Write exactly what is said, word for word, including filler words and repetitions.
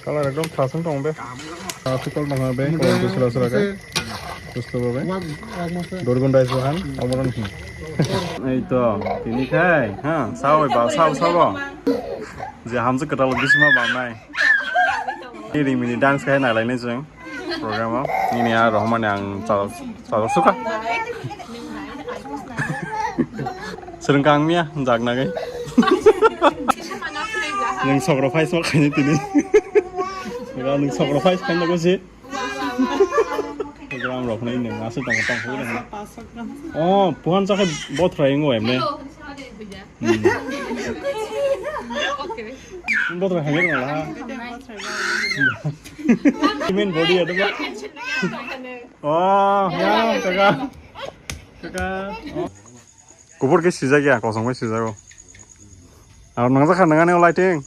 Kalar ekdom thasung tong be. Thasung tong tong be. Kau tu sura sura ke. Susto be. Dorgon dais bahan. Omoron hi. Ei to, tini khai. Ha, sao ba, sao sao. Je hamse katal bisma ba nai. Ini mini dance khai nai lai nai jeng. Program o. Ini ya Rohman yang chal chal suka. Sering kang mia, jak nagai. Yang sokro fai sok khai tini. Yang sokro fai khai nago si. Program rok nai nang asal tang tang. Oh, puhan sa khai bot rai ngo em ne. Hmm. Bot rai hai ngala. Main body ada ba? Oh, ya, kaka. Kaka. Oh. Kubur ke sijak ya, kosong ke sijak. Ar nang jakha nang ani lighting.